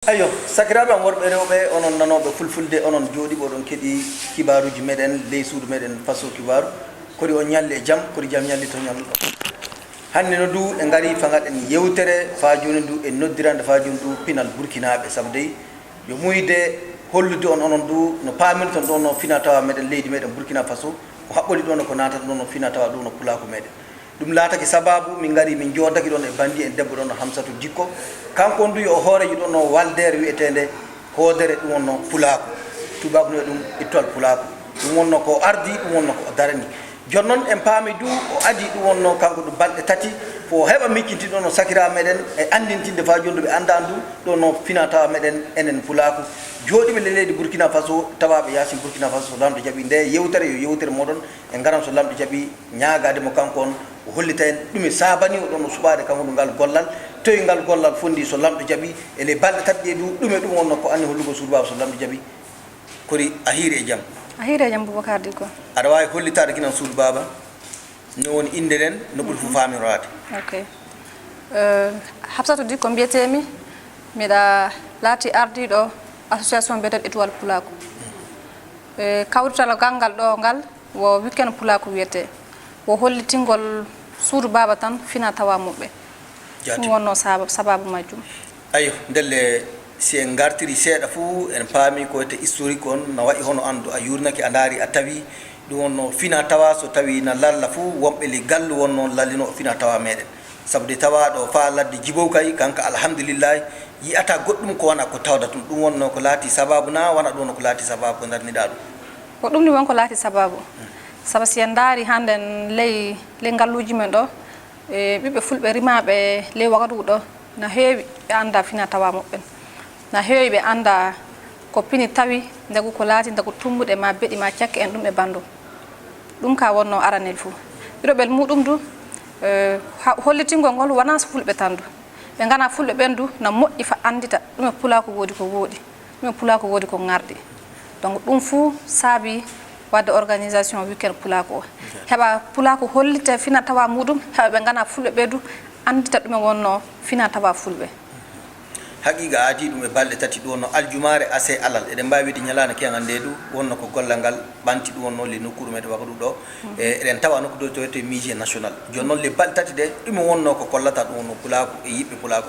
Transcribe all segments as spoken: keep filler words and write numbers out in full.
Ayo, sakiraaɓe am worɓe e rewɓe, onon nanooɓe fulfulde, onon jooɗiiɓe oɗon keɗi kibaaruuji meɗen ley suudu meɗen Faso Kibaaru. Kodi on ñalli e jam? Kodi jam ñalli to ñalluɗo? Hannde no du e ngari fangaɗen yewtere, faa jooni du e noddirande faa jooni du pinal Burkinaaɓe, sabu dey yo muyde hollude on onon du no paamirton ɗon no fina tawa meɗen leydi meɗen Burkina Faso, ko haɓɓodi ɗon ko naatata ɗon no fina tawa ɗum no pulaaku meɗen. Ɗum laatake sababu min ngari min joodake ɗon e bandi en debbo ɗon no Hamsatou Dicko. Kanko on du yo o hoorejo ɗon no Waldeere wi'eteende Hoodere, ɗum wonno pulaaku. Tuubaaku no ɗum ittuwal pulaaku. Ɗum wonno ko o ardi, ɗum wonno ko o darani. Jooni noon en paami du o adii ɗum wonno kanko du balɗe tati, ko o heɓa miccintinde ɗon no sakiraaɓe meɗen e anndintinde faa jooni du ɓe anndaa du ɗon no fina tawa meɗen enen pulaaku. Jooɗiiɓe le leydi Burkina Faso, tawaaɓe yaasin Burkina Faso, so Laamɗo jaɓi nde yewtere, yo yewtere mooɗon en ngaran so Laamɗo jaɓi ñaagaade mo kanko on, o hollita en ɗume saabani o ɗon o suɓaade kanko ngal gollal, toy ngal gollal fonndi so Laamɗo jaɓi, e ley balɗe tati ɗe du, ɗume ɗum wonno ko anni hollugo suudu baaba so Laamɗo jaɓi. Kori a hiiri e jam? A hiiri e jam, Boubacar Dicko. Aɗa waawi hollitaade ginan suudu baaba? No woni innde nden, no ɓuri fof faaminoraade. Ok. Eh, Hafsatu Dicko mbiyeteemi, miɗa laati ardiiɗo association mbiyeteeɗo Étoile Pulaaku. Eh, kawrital gangal ɗo ngal, wo weekend pulaaku wiyetee, wo hollitingol suudu baaba tan fina tawa muɓɓe. Jaati. Ɗum wonno saba-, sababu majjum. Ayo, ndelle, si en ngartiri seeɗa fuu, en paami ko wiyetee historique on, na wayi hono an du a yurnake, a ndaari, a tawi, ɗum wonno fina tawa, so tawi na lalla fuu, wonɓe li gallu wonno lallino fina tawa meɗen. Sabu de tawaaɗo faa ladde jibow kay, kanka alhamdulillahi, yi'ata goɗɗum ko wona ko tawda tun. Ɗum wonno ko laati sababu na wona ɗum wonno ko laati sababu ko ndarniɗaa ɗum? Ko ɗum ni won ko laati sababu. Sabu si en ndaari hannden ley, ley ngalluuji men ɗo, e ɓiɓɓe fulɓe rimaaɓe ley Wagadugu ɗo, na heewi ɓe anndaa fina tawa muɓɓen. Na heewi ɓe anndaa ko pini tawi, ndagu ko laati, ndagu tumbuɗe ma beɗi ma cakke en ɗum e banndum. Ɗum ka wonno aranel fuu. Ɗiɗoɓel muɗum du, eh, ha-, hollitingol ngol wonaa so fulɓe tan du. Ɓe ngana fulɓe ɓen du, na moƴƴi fa anndita ɗume pulaaku woodi ko wooɗi, ɗume pulaaku woodi ko ŋarɗi. Donc ɗum fuu saabi waɗde organisation weekend pulaaku o. Heɓa pulaaku hollite fina tawa muɗum, heɓa ɓe ngana fulɓe ɓe du anndita ɗume wonno fina tawa fulɓe. Haqiiqa aadii ɗum e balɗe tati ɗum wonno aljumaare, asee, alal. Eɗen mbaawi wiide ñalaande keeŋan nde du wonno ko gollal ngal ɓanti ɗum wonno le nokkuure meɗen Wagadugu ɗo. E, eɗen tawa nokku ɗo to wiyetee musée national. Jooni noon le balɗe tati ɗe ɗum wonno ko kollata ɗum wonno pulaaku e yiɓɓe pulaaku.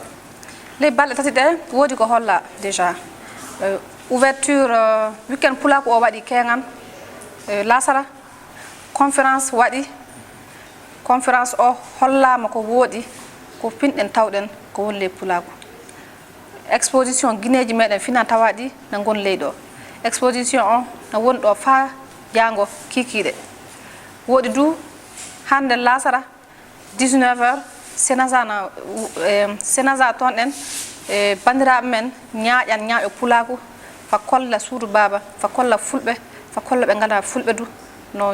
Ley balɗe tati ɗe woodi ko holla déjà. Euh, ouverture, euh, weekend pulaaku o waɗi keeŋan, euh, laasara. Conférence waɗi. Conférence o hollaama ko wooɗi, ko pinɗen tawɗen ko woni ley pulaaku. Exposition gineeji meɗen fina tawa ɗi na ngon ley ɗo. Exposition o na woni ɗo faa jaango kiikiiɗe. Wooɗi du hannde laasara dix-neuf heures, Senaza na, eh, Senaza toon ɗen, eh, banndiraaɓe men ñaaƴan ñaaƴo pulaaku, fa kolla suudu baaba, fa kolla fulɓe, fa kolla ɓe ngannduɗaa fulɓe du, no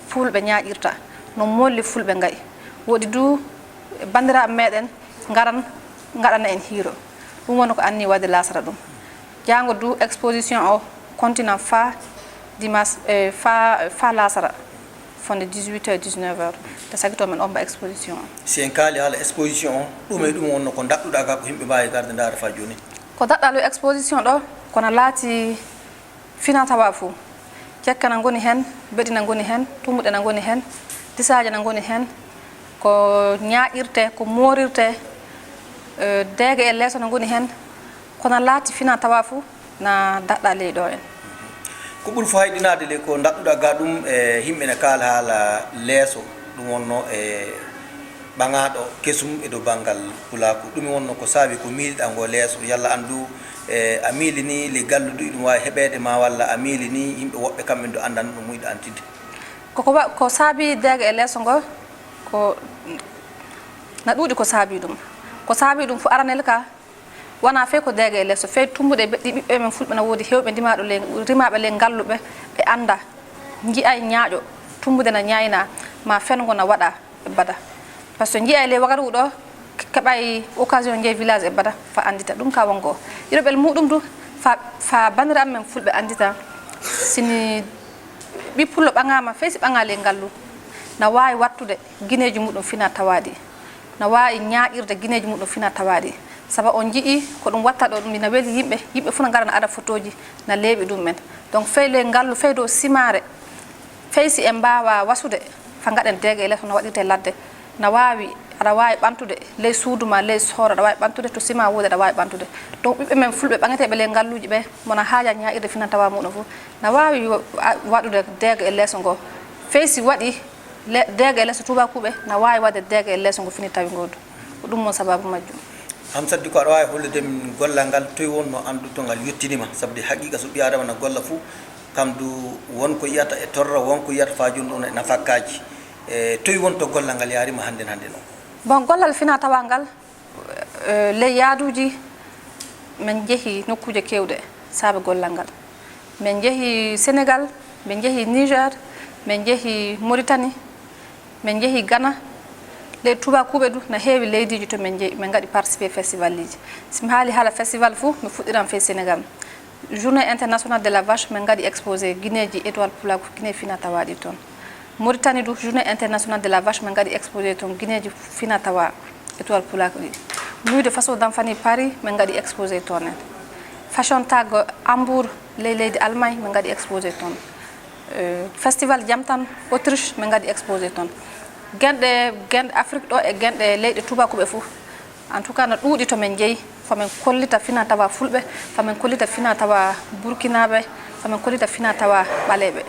fulɓe ñaaƴirta, no molli fulɓe ngayi. Wooɗi du banndiraaɓe meɗen ngaran, ngaɗana en hiiro. Ɗum woni ko anni waɗde laasara ɗum. Jaango du exposition o continue faa dimanche, eh, faa, faa laasara, fodde dix-huit heures, dix-neuf heures. Te sagito men omba exposition o. Si en kaali haala exposition o, ɗum e ɗum wonno ko daɗɗuɗaa ka ko yimɓe mbaawi garde ndaara faa jooni? Ko daɗɗalu exposition ɗo, kono laati fina tawa fuu. Cekke na ngoni heen, beɗi na ngoni heen, tumbuɗe na ngoni heen, disaaje na ngoni heen, ko ñaaƴirte, ko moorirte, eh, deege e leeso na ngoni heen, kono laati fina tawa fuu na daɗɗa ley ɗo en. Ko ɓuri fof hayɗinaade le ko daɗɗuɗaa ga ɗum e yimɓe ne kaala haala leeso, ɗum wonno e ɓaŋaaɗo kesum e dow banngal pulaaku. Ɗum wonno ko saabi ko miiliɗaa ngo leeso, yalla an du, e, a miili ni le galluɗo ɗum waawi heɓeede ma, walla a miili ni yimɓe woɓɓe kamɓe du anndan no muuyɗaa antinde? Koko wa-, ko saabi deege e leeso ngo, ko na ɗuuɗi ko saabi ɗum. Ko saabi ɗum fof aranel ka, wonaa fey ko deege e leeso, fey tumbuɗe ɓe-, ɗi ɓiɓɓe men fulɓe na woodi heewɓe ndimaaɗo le-, rimaaɓe le ngalluɓe, ɓe annda, nji'ay ñaaƴo, tumbude na ñaayna, ma fengo na waɗa e bada. Parce que nji'ay le Wagadugu ɗo, ke-, keɓay occasion njeey village e bada, fa anndita. Ɗum ka wongo. Ɗiɗoɓel muɗum du, fa, fa banndiraaɓe men fulɓe anndita, sini ɓi pullo ɓaŋaama, fey si ɓaŋaa le ngallu, na waawi wattude gineeji muɗum fina tawaaɗi. Na waawi ñaaƴirde gineeji muɗum fina tawaaɗi. Saba on nji'i ko ɗum watta ɗo, ɗum ina weli yimɓe. Yimɓe fof na ngara na ada fotooji, na leeɓi ɗum en. Donc fey ley ngallu, fey dow simaare, fey si en mbaawa wasude, fa ngaɗen deege e les no waɗirte ladde. Na waawi, aɗa waawi ɓantude ley suudu ma, ley sooro, aɗa waawi ɓantude to sima woodi, aɗa waawi ɓantude. Donc ɓiɓɓe men fulɓe ɓaŋeteeɓe ley ngalluuji ɓe, mona haaja ñaaƴirde finatawa muɗum fof, na waawi wa-, a-, waɗude deege e leeso ngo. Fey si waɗi le-, deege e leeso tuubakuuɓe, na waawi waɗde deege e leeso ngo fini tawi ngo du. Ko ɗum woni sababu majjum. Hamsat, di ko aɗa waawi hollude min gollal ngal, toy wonnoo, anndu to ngal yottinima? Sabu de haqiqa so ɓii Aadama na golla fof, kam du won ko yiyata e torra, won ko yiyata fa jooni ɗum e nafakkaaji. E toy won to gollal ngal yaarima hannden, hannden o? Bon, gollal finatawa ngal, eh, ley yaaduuji, min njehi nokkuuje keewɗe saabe gollal ngal. Min njehi Senegal, min njehi Niger, min njehi Mauritanie, min njehi Ghana. Ley tuubakuuɓe du na heewi leydiiji to min njehi, min ngaɗi participer festivaliji. Si mi haali haala festival fof, mi fuɗɗiran fey Senegal. Journée internationale de la vache, min ngaɗi exposé gineeji Étoile Pulaaku, gine finatawa ɗi toon. Mauritanie du, journée internationale de la vache, min ngaɗi exposé toon gineeji finatawa Étoile Pulaaku ɗi. Nuit de façon d'enfant Paris, min ngaɗi exposé toon en. Fashion Tag Hambourg, ley leydi Allemagne, min ngaɗi exposé toon. Eh, festival Jamtan Autriche, min ngaɗi exposé toon. Genɗe, genɗe Afrique ɗo e genɗe leyɗe tuubakuuɓe fof. En tout cas, no ɗuuɗi to min njeyi, fa min kollita finatawa fulɓe, fa min kollita finatawa burkinaaɓe, fa min kollita finatawa ɓaleeɓe.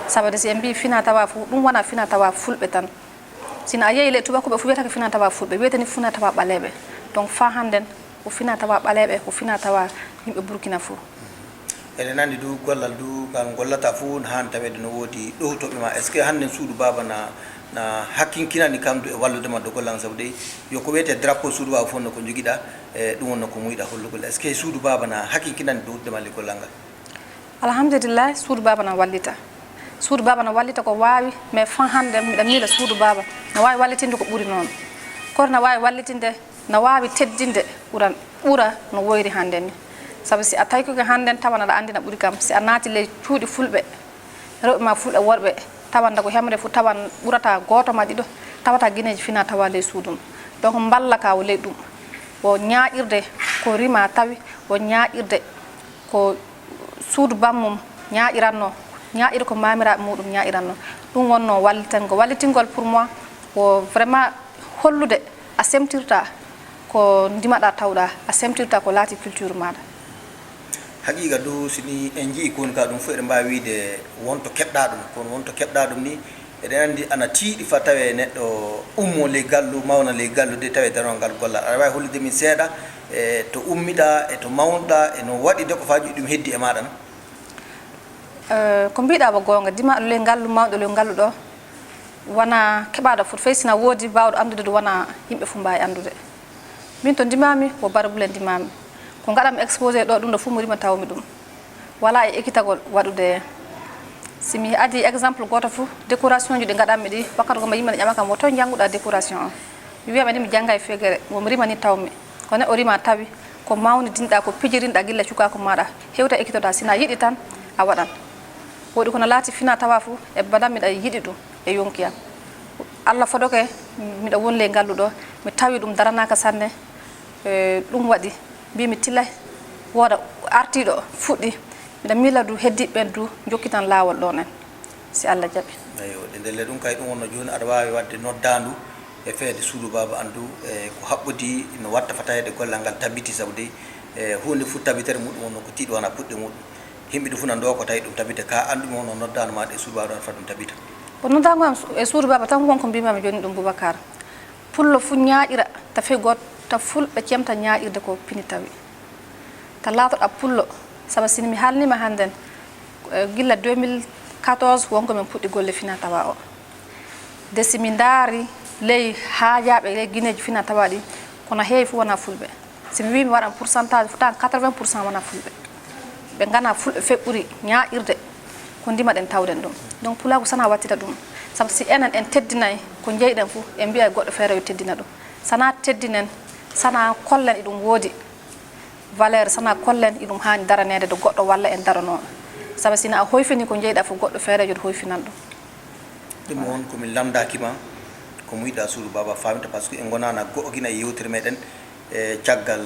Sabu de si en mbii finatawa fof, ɗum wona finatawa fulɓe tan. Sino a yehi ley tuubakuuɓe fof wiyata ko finatawa fulɓe, wiyata ni finatawa ɓaleeɓe. Donc fa hannden ko finatawa ɓaleeɓe, ko finatawa yimɓe Burkina fof. Eɗen anndi du gollal du ngal gollata fof no haani taweede no woodi ɗowtooɓe ma. Est-ce que hannden suudu baaba na, na hakkinkinani kam du e wallude ma dow gollal ngal? Sabu de yo ko wiyetee drapeau suudu baaba fof no ko njogiɗaa, e ɗum wonno ko muuyɗaa hollugol. Est-ce que suudu baaba na hakkinkinani ɗowtude ma le gollal ngal? Alhamdulillahi, suudu baaba na wallita. Suudu baaba na wallita ko waawi, mais fan hannde miɗa miila suudu baaba na waawi wallitinde ko ɓuri noon. Kono na waawi wallitinde, na waawi teddinde ɓura, ɓura no woyri hannde ni. Sabu si a tawi ko hannde tawa aɗa anndi na ɓuri kam, si a naati ley cuuɗi fulɓe, rewɓe ma fulɓe worɓe, tawan dago hemre fof tawan ɓurata gooto ma ɗiɗo, tawata gineeji fina tawa ley suudu mum. Donc mballa ka o ley ɗum. O ñaaƴirde ko rima tawi, o ñaaƴirde ko suudu bammum ñaaƴiranno, ñaaƴira ko maamiraaɓe muɗum ñaaƴiranno. Ɗum wonno wallitango. Wallitingol pour moi ko vraiment hollude a semtirta ko ndimaɗa tawɗa, a semtirta ko laati culture maɗa. Haqiqa du, si ni en jii ko woni ka ɗum fof, eɗen mbaawi wiide wonto keɓɗa ɗum, kono wonto keɓɗa ɗum ni, eɗen anndi ana tiiɗi fa tawe neɗɗo ummo ley gallu, mawna ley gallu de tawe darongal gollal. Aɗa waawi hollude min seeɗa e to ummiɗa, e to mawnuɗa, e no waɗi de ko faaji ɗum heddi e maɗa na? Eh, ko mbiɗa ko goonga, dimaɗo ley ngallu, mawɗo ley ngallu ɗo, wona keɓaɗo fof, fey sina woodi bawɗo anndude ɗum, wona yimɓe fof mbaawi anndude. Min to ndimami, ko Barabule ndimami. Ko ngaɗami exposé ɗo, ɗum ɗo fof mi rima tawmi ɗum. Wala e ekitagol waɗude. Si mi adi exemple gooto fof, décoration ji ɗi ngaɗanmi ɗi, wakkati goma yimɓe ne ƴama kam, "Wo toy njannguɗa décoration o?" Mi wiya ɓe ni mi jannga e fegere, wo mi rima ni tawmi. Ko neɗɗo rima tawi, ko mawnidinɗa, ko pijirinɗa gilla cukaaku maɗa, hewta ekitoɗa, sina yiɗi tan a waɗan. Woɗi kono laati fina tawa fof, e baɗan miɗa yiɗi ɗum e yonki am. Allah fodoke, miɗa woni ley ngallu ɗo, mi tawi ɗum daranaka sanne, e ɗum waɗi. Mbimi tila wooda artiiɗo fuɗɗi, miɗa miila du heddiɓe ɓen du jokkitan laawol ɗon en, si Allah jaɓi. Eyyo, ɗe ndelle ɗum kay ɗum wonno jooni aɗa waawi waɗde noddaandu e feede suudu baaba an du, e ko haɓɓodi no watta fa taweede gollal ngal tabiti, sabu de, e huunde fof tabitere muɗum wonno ko tiiɗi wona puɗɗe muɗum. Yimɓe du fof na ndo ko tawi ɗum tabita, ka an ɗum wonno noddaandu ma e suudu baaba ɗon fa ɗum tabita. Ko noddaandu am su-, e suudu baaba tan won ko mbimami jooni ɗum Boubacar. Pullo fof ñaaƴira, ta fii gooto, ta fulɓe cemta ñaaƴirde ko pini tawi. Ta laatoɗa pullo, sabu si mi haalniima hannden, eh, gilla deux mille quatorze wonko min puɗɗi golle fina tawa o. De si mi ndaari ley haajaaɓe ley gineeji fina tawa ɗi, kono heewi fof wona fulɓe. Si mi wii mi waɗan pourcentage, fotan quatre-vingts pour cent wona fulɓe. Ɓe ngana fulɓe fe ɓuri ñaaƴirde ko ndima ɗen tawden ɗum. Donc pulaagu sana wattita ɗum. Sabu si enen en teddinay ko jeyɗen fof, en mbiyay goɗɗo feere yo teddina ɗum. Sana teddinen, sana kollen iɗum woodi valeur, sana kollen iɗum haani daraneede do goɗɗo walla en daranoo. Sabu sina a hoyfini ko jeyɗa fof, goɗɗo feereejo to hoyfinan ɗum. Ɗum won ko min lamndaki ma, ko muyiɗa suudu baaba faamita, parce que en ngonana go'o gina e yewtere meɗen. E caggal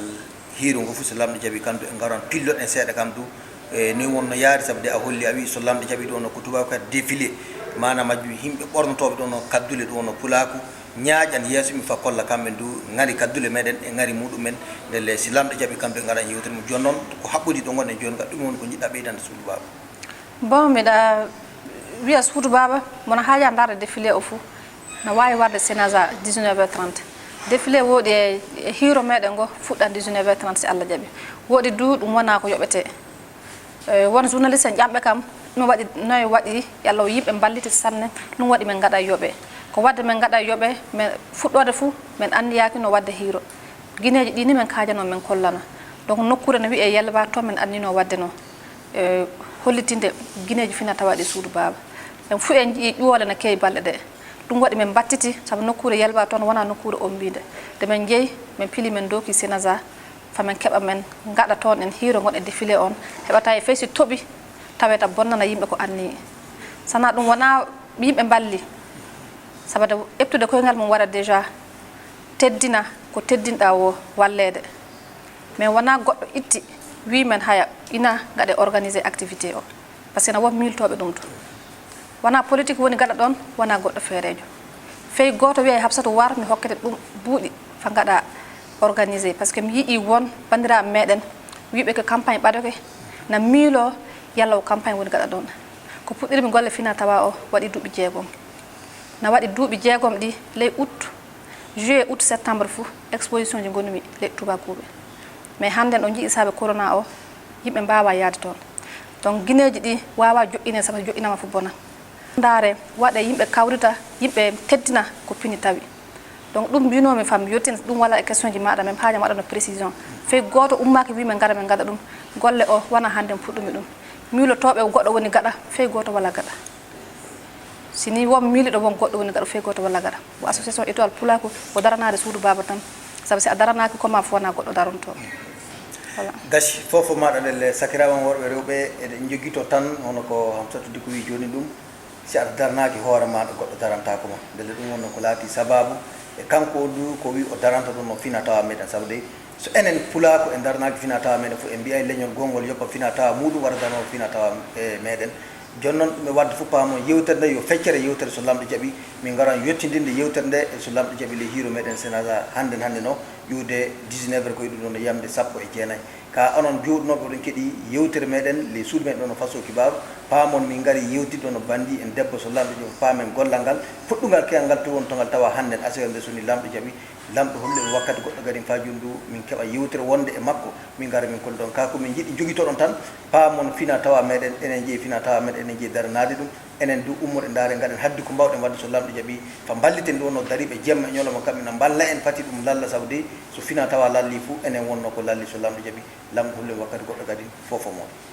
hiiro ngo fof, so Laamɗo jaɓi kam du, en ngaran pilloɗen seeɗa kam du. E ni wonno yaari, sabu de a holli, a wi so Laamɗo jaɓi ɗo no ko tubaako kadi défilé, maanaam majjum yimɓe ɓornotooɓe ɗo no kaddule ɗo no pulaaku, ñaaƴan yeeso mi fa kolla kamɓe du ngari kaddule meɗen e ngari muɗumen. Ndelle si Laamɗo jaɓi kam du, en ngaran yewtere mum. Jooni noon ko haɓɓodi ɗo ngonɗen jooni ka, ɗum woni ko njiɗɗa ɓeydande suudu baaba? Bon, mbiɗa wiya suudu baaba, mono haaja ndaarde défilé o fof, na waawi warde Senaza dix-neuf heures trente. Défilé wooɗi e e hiiro meɗen ngo fuɗɗan dix-neuf heures trente si Allah jaɓi. Wooɗi du ɗum wona ko yoɓete. E, won journaliste en ƴamɓe kam, ɗum waɗi noy waɗi, yalla o yimɓe mballiti sanne, ɗum waɗi men ngaɗa yoɓe. Ko wadde men ngaɗa yoɓe, men fuɗɗoode fof, men anniyaki no wadde hiiro. Gineeji ɗi ni men kaajano men kollana. Donc nokkuure no wiyee Yelba, toon men annino wadde no. E, hollitinde gineeji fina tawa ɗi suudu baaba. En fof en njii ƴuwoole no keewi balɗe ɗe. Ɗum waɗi men mbattiti, sabu nokkuure Yelba toon wona nokkuure ommbinde. Nde men njeyi, men pili men dooki Senaza, fa men keɓa men ngaɗa toon en hiiro ngon e défilé on, heɓata e fey si toɓi, taweta bonnana yimɓe ko anni. Sana ɗum wona yimɓe mballi, sabu de ƴettude koyngal mum waɗa déjà teddina ko teddinɗa o walleede. Mais wona goɗɗo itti, wi men haya ina ngaɗe organiser activité o. Parce que na won miiltooɓe ɗum to. Wona politique woni gaɗa ɗon, wona goɗɗo feereejo. Fey gooto wiya e Hafsatu war mi hokkete ɗum buuɗi fa ngaɗa organisé. Parce que mi yi'i won banndiraaɓe meɗen wiɓe ko campagne ɓadoke, na miilo yalla o campagne woni gaɗa ɗon. Ko puɗɗirmi golle fina tawa o waɗi duuɓi jeegom. Na waɗi duuɓi jeegom ɗi ley août, juillet, août, septembre fof exposition ji ngonumi ley tubakuɓe. Mais hannden o jii saabe corona o, yimɓe mbawa yaade toon. Donc gineeji ɗi wawa joɗɗine, sabu so joɗɗinama fof bona. Ndaare, waɗe yimɓe kawrita, yimɓe teddina ko pini tawi. Donc ɗum mbinomi fam yottin ɗum wala e question ji maɗa, men haaja maɗa no précision. Fey gooto ummaki wi men ngara men ngaɗa ɗum. Golle o wona hannden puɗɗumi ɗum. Miilotoɓe goɗɗo woni gaɗa, fey gooto wala gaɗa. Si ni won miiliɗo won goɗɗo woni gaɗo fey gooto wala gaɗa. Ko association Étoile Pulaaku ko daranaade suudu baaba tan. Sabu si a daranaaki ko ma fof wona goɗɗo daronto. Voilà. Gasi, fof fof maɗa ɗelle sakirawan worɓe rewɓe eɗen jogito tan hono ko Hamsatu Dikko wi joni ɗum. Si aɗa daranaaki hoore maɗa goɗɗo darantako ma. Ndelle ɗum wonno ko laati sababu e kanko o du ko wi o daranta ɗum no fina tawa meɗen sabu de so enen pulaaku en daranaaki fina tawa meɗen fof en mbiyay leñol gongol yoppa fina tawa muɗum wara darano fina tawa e meɗen. Jooni noon ɗum e wadde fof paamon yewtere nde yo feccere yewtere so Laamɗo jaɓi min ngaran yettindinde yewtere nde e so Laamɗo jaɓi ley hiiro meɗen Senaza hannden hannde no iwde dix-neuf heures ko e ɗum ɗo no yamde sappo e jeenayi. Ka onon jooɗnooɓe oɗon keɗi yewtere meɗen ley suudu men ɗo no faso kibaaru paamon min ngari yewtidde no bandi en debbo so Laamɗo jaɓi paamen gollal ngal fuɗɗungal keyal ngal to won to ngal tawa hannden asewere nde so ni Laamɗo jaɓi. Laamɗo hollu en wakkati goɗɗo gadin fa jooni du min keɓa yewtere wonde e makko min ngara min kollidon ka ko min njiɗi jogitoɗon tan paamon fina tawa meɗen enen jeeyi fina tawa meɗen enen jeeyi daranaade ɗum enen du ummoɗen ndaare ngaɗen haddi ko mbawɗen wadde so Laamɗo jaɓi fa mballiten du wonno dariɓe jemma e ñalawma kam ina mballa en pati ɗum lalla sabu de so fina tawa lalli fuu enen wonno ko lalli so Laamɗo jaɓi Laamɗo hollu en wakkati goɗɗo gadin fof o moɗon.